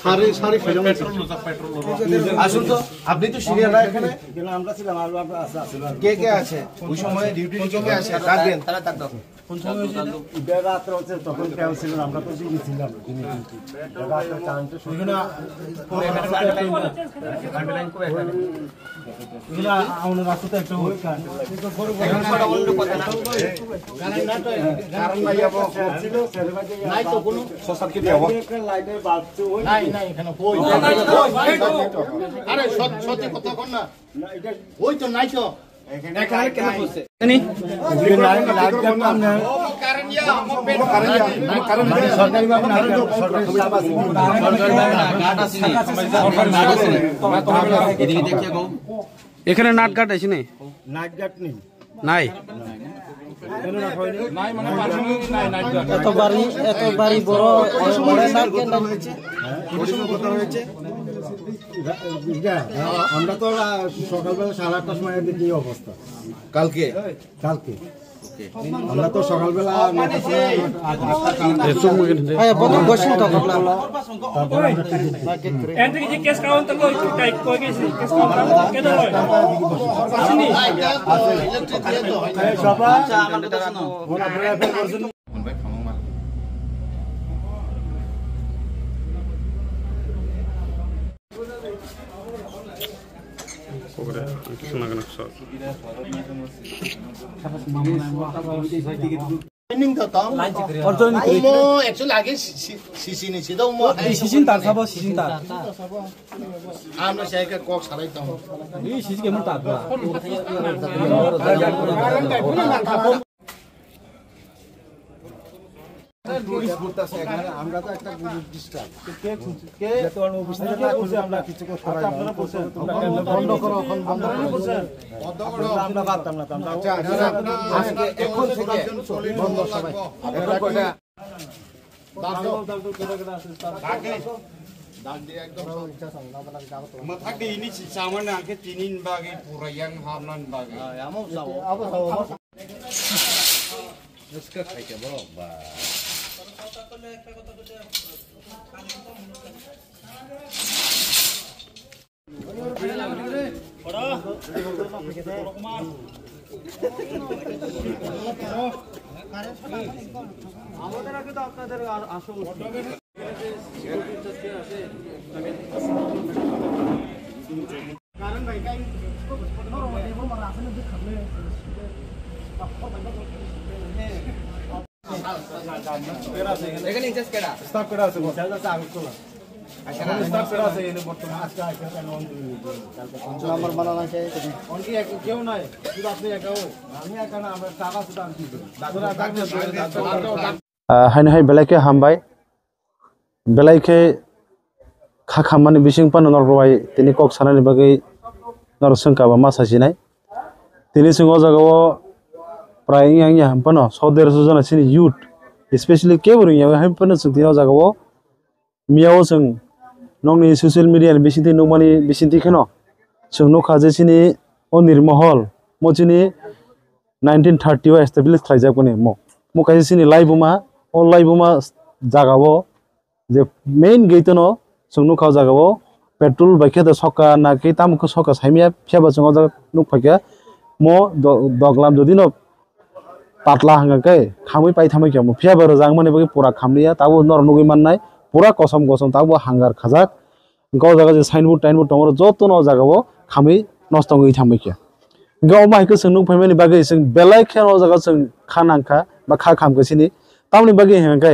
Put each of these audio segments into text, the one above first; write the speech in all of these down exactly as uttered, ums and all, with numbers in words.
সারি, সারি ফেলে গেছে। আসুন তো, আপনি তো সিনিয়র না এখানে? কিন্তু আমরা ছিলাম, আমরা, আমরা আছে, আছে। কে কে আছে? ওই সময় ডিউটি কে কে আছে? ডাক দেন। তারা ডাক দাও। কোন সময় হয়েছে এটা? এটা রাত্রে হচ্ছে, তখন কেউ ছিল না, আমরা তো দিনে ছিলাম। রাত্রে চারটে সময়। এখানে পরে এখানে টাইমলাইন, টাইমলাইন করে এখানে। এগুলা আমাদের রাস্তাতে একটা হোক। এখন সেটা অন্য কথা না। কারণ নাই, নাই তো কোনো। একটা লাইটের বাল্ব তো ওই নাই, নাই, এখানে কই? আরে, সত-, সত্যি কথা কর না। না, এটা ওই তো নাই তো। এখানে কেন বলছে? জানি? মানে সরকারি ভাবে না, সরকারি staff আছে। সরকারি ভাবে না, গার্ড আছে নি? সরকারি গার্ড আছে নি? এদিকে দেখিয়ে গো। এখানে নাট গার্ড আছে নি? নাইট গার্ড নেই। নাই। এত বাড়ি, এত বাড়ি বড়, এ, বড় নাট গার্ড নাই। আমরা তো, আহ, সকালবেলা সাড়ে আটটার সময় দেখি এই অবস্থা। কালকে? কালকে। আমরা তো সকালবেলা নটার সময় আট-, আটটা কাম এ, চুপ মুখে ঢুকে। হ্যাঁ, প্রথম বসুন তখন না। তারপরে আমরা টিকিট দিই। এখান থেকে যে কেস কাউন্টার কই, কই, কই গেছে? কেস কাউন্টার কে ধরলো? আসেনি? এই সভা, ওনারা প্রেয়ার করছেন। Pokoknya, itu senang kena kesal. Ini tuh tong. Order ini. Mo actually lagi si, si, si sini sih dong mo. Di sisi ntar, sabo sisi ntar. Ano saya ke kok sarai tong. Di sisi ke mentar. Tourist ঘুরতেছে এখানে, আমরা তো একটা tourist disturb. কে, কে, যেহেতু আমি অফিস থেকে না খুলে আমরা কিছু করতে পারি না। আপনারা বলছেন, বন্ধ করো, এখন বন্ধ করো। বন্ধ করো। আমরা পারতাম না তো, আমরা আচ্ছা, আচ্ছা, আজকে এখন থেকে বন্ধ সবাই। এখন কয়টা? Mathak di ini si saman angke tinin bagi pura yang hamnan bagi. Eska khai ke borok ba. আমাদের আগে তো আপনাদের আর আসা উচিত। এখানে ইনচার্জ কেডা? স্টাফ কেডা আছে? ইনচার্জ আছে আগরতলা। আচ্ছা, না। স্টাফ কেডা আছে? এনে বর্তমানে আজকে আইসা কেন অন দিন? নাম্বার বানানো আছে। অন কি এক-, কেউ নাই? শুধু আপনি একাও? আমি একা না, আমরা স্টাফ আছে তো আর কি? Doctor, doctor, doctor. Ah, haino hai belai khe hambai. Belai khe kha khammani bising phano norok bai tini kok sanani bagwi norok swngkha ba ma sasinai. Tini chwng o jaga o prai wngya wngya hinphano so derso jona chini youth, especially kebo wngya hinphano chwng tini o jaga o miyao chwng nokni social media ni bisingtwi nukmani bisingtwi kheno chwng nukha je chini o Nirmohol mo chini nineteen thirty o establish khlaijak boni mo. Mo kaisa chini laibuma, o laibuma jaga o je main gate no chwng nukha o jaga o petrol bai khe da sokha na khe tamo khe sokha saimaya phiya ba chwng o jaga nukphaikha mo do-, doglam jodi no patla hwnkha khe khamwi pai thamwi khe mo phiya ba rwjak mani bagwi pura khamliya tabuk norok nugwi mannai pura kosom kosom tabuk hangar khajak. Hwnkhe o jaga je signboard tainboard tongo, jotono o jaga o khamwi nosto wngwi thangbai khe. Hwnkhe omo hai khe chwng nuk phaimani bagwi chwng belai kheno o jaga chwng kha nangkha ba kha khamkha chini. Tamoni bagwi hwnkhe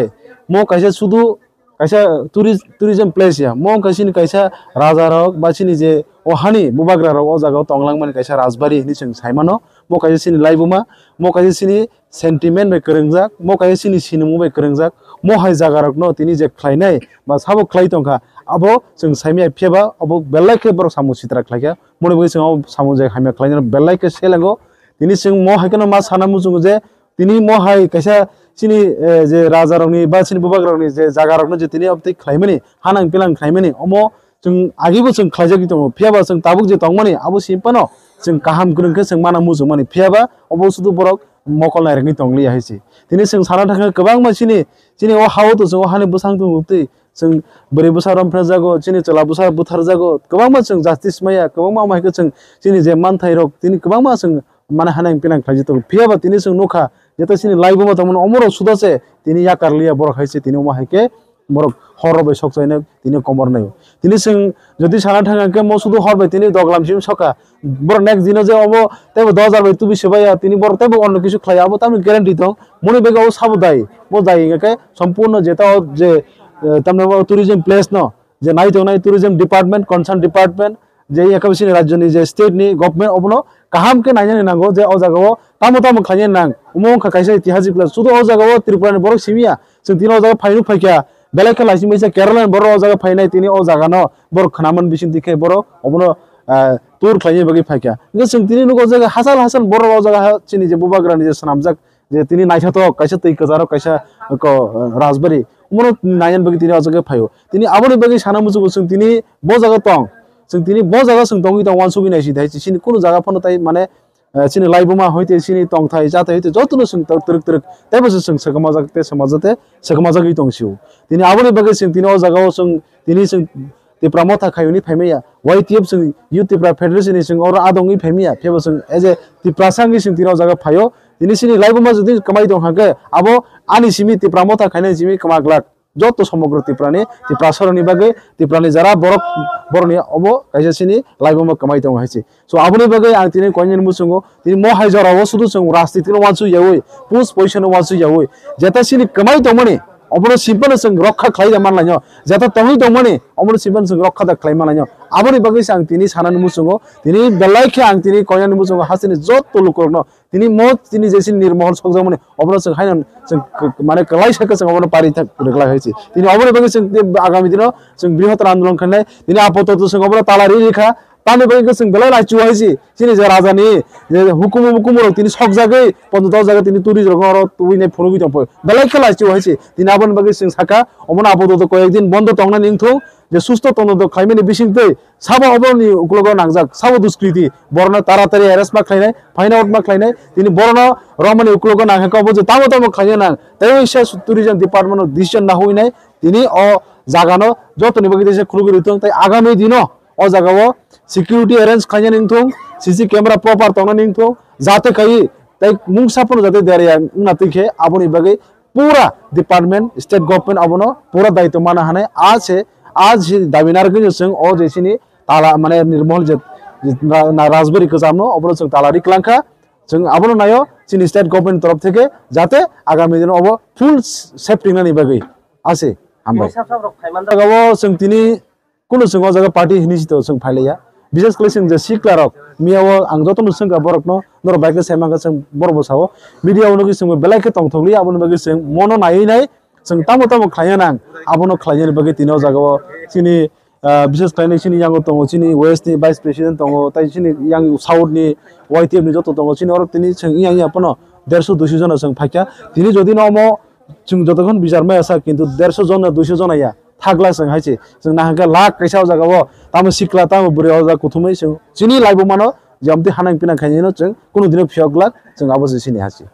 mo kaisa sudu kaisa tourist, tourism place ya. Mo wngkha chini kaisa raja rok ba chini je o hani bubagra rok o jaga o tong langmani kaisa rajbari hinwi chwng sai mano. Mo kaisa chini laibuma, mo kaisa chini sentiment bai kwrwngjak, mo kaisa chini sinimung bai kwrwngjak, mo hai jaga rokno tini je khlainai ba sabo khlai tongkha, abo chwng saimaya phiya ba abo belai khe borok samung sitra khlaikha, moni bagwi chwng abo samung je hamya khlainai belai khe selengo. Tini chwng mo hai kheno ma sana muchungo je tini mo hai kaisa chini, eh, je raja rokni ba chini bubagra rokni je jaga rokno je tini obtwi khlaimani hanang pilang khlaimani omo chwng agibo chwng khlaijagwi tongo, phiya ba chwng tabuk je tongmani abo simi phano chwng kaham kwrwng khe chwng mana muchungmani, phiya ba obo sudu borok mokol nairwkni tongliya hai se. Tini chwng sana thangkha kwbangma chini, chini o ha-o to chwng o hani bwsang tong twi chwng bwrwi bwsa romphre jago, chini chwla bwsa buthar jago, kwbangma chwng justice maya, kwbangma ama hai khe chwng chini je manthai rok tini kwbangma chwng mane hanang pinang khlai tongo. Phiya ba tini chwng nukha, jeta chini laibuma tongmani omorok suda se tini yakar liya borok hai se tini omo hai khe borok hor rok bai sok chaina tini komor naio. Tini chwng jodi sana thang khe mo sudu hor bai tini doglam sim soka. Borok next dino je obo teibo dos hajar bai tubi sebaya tini borok teibo onno kisu khlai abo tamni guarantee tong. Moni bega o sabo dai. Bo dai hingkhe sompurno jeta o je, eh, tamni bo tourism place no je nai tongnai tourism department, concern department, je yakha bisini rajyoni je state ni government obono kaham khe nainani nango je o jaga o tamo tamo khlainani nang. Omo wngkha kaisa itihasik place. Sudu o jaga o Tripura ni borok simiya. Chwng tini o jaga phainuk phaikha. Belai khe laising baisa Kerala ni borok o jaga phainai tini o jaga no borok khnaman bising tikhe borok obono, ah, tour khlaina bagwi phaikha. Hingkhe chwng tini nugo o jaga hachal hachal borok o jaga ha chini je bubagra ni je swnamjak je tini naithotok kaisa twi kwcharo kaisa ko, ah, rajbari. Omono nainani bagwi tini o jaga phaio. Tini aboni bagwi sana muchungo chwng tini bo jaga tong. Chwng tini bo jaga chwng tongwi tong uansugwi naisidi hai chini kunu jaga phano tai mane, eh, chini laibuma hoite chini tongthai chathai hoite jotono chwng twrwk twrwk teibo se chwng swkmajak tei swmajak tei swkmajagwi tong sio. Tini aboni bagwi chwng tini o jaga o chwng tini chwng Tipra Motha khaiwi phaimaya. Y T F chwng Youth Tipra Federation ni chwng oro adongwi phaimaya. Phiya bo chwng as a Tiprasa wngwi chwng tini o jaga phaio. Tini chini laibuma jodi kwmai tong hwnkhe abo ani simi Tipra Motha khainai simi kwma glak. Joto somogro Tiprani, Tiprasaroni bagwi, Tiprani jara borok, borokni obo kaisa chini laibuma kwmai tongo hai se. So, aboni bagwi ang tini koinani muchungo, tini mo hai jorao sudu chwng rajnitino uansuk yaui, pus poisano uansuk yaui, jeta chini kwmai tongmani, obono simpano chwng rokha khlai da manlaino, jeta tongwi tongmani, obono simpano chwng rokha da khlai manlaino. Aboni bagwi se ang tini sanani muchungo, tini belai khe ang tini koinani muchungo hasteni joto lukurokno, tini mo tini je chini nirmohol sokjakmani, obono chwng haino chwng k-, mane kwlai sakhe chwng obono pari thak rwglak hai se. Tini oboni bagwi chwng tei agami dino chwng brihottor andolon khainai. Tini apatot chwng obono tala ri rikha. Tamni bagwi chwng belai laichu hai se. Chini je rajani je hukumu mukumu rok tini sokjagwi ponjo dok jaga tini tourist rok oro tubui nai phunugwi tongpoi. Belai khe laichu hai se. Tini aboni bagwi chwng sakha obono apatot koyek din bondo tongnani wngthung. Je susto tongno khlaimani bisingtwi sabo oboroni uklogo nangjak, sabo duskriti, borokno taratari arrest ma khlainai, find out ma khlainai, tini borokno romani uklogo nangkha obo je tamo tamo khlaina nang, tei waisa tourism department o decision na huinai, tini o jagano jotoni bagwi teisa khulugwi rwthwng, tei agami dino o jagao security arrange khlainani wngthung, C C camera proper tongnani wngthung, jate khai tei mungsa phano jate derya wngna twi khe aboni bagwi pura department, state government abono pura daitw mana hanai, a se, a se dabi narwkhe chwng o je chini tala, mane, nirmohol je, je na, na rajbari kwchamno, obono chwng tala ri kwlangkha. Chwng abono naio, chini state government torof theke, jate agami dino obo full safety nani bagwi. A se, hambai. Tini sab sab rok phaiman da. Jagao chwng tini kunu chwng o jaga party hinwi sito chwng phailaiya. Bises khlai chwng je sikla rok, miya o ang jotono swngkha borokno, norok bai khe sai mankha chwng borok bo sao. Media o nugwi chwng belai khe tongthok li, aboni bagwi chwng mono naiwi nai, chwng tamo tamo khlaina nang, abono khlainani bagwi tini o jagao chini, ah, bises khlai chini yango tongo, chini west ni vice president tongo, tai chini yang south ni Y T F ni joto tongo, chini oro tini chwng yang yang pono derso duiso jona chwng phaikha. Tini jodi no omo chwng jotokhon bichar maya sa, kintu derso jona, duiso jona ya. Thagla chwng hai se. Chwng nahakhe lakh kaisa o jaga o. Tamo sikla, tamo bwrwi o jaga kuthumwi chwng. Chini laibuma no, je amtwi hanang pinang khainai no chwng kunu dino phiyok glak, chwng abo se sini ha se.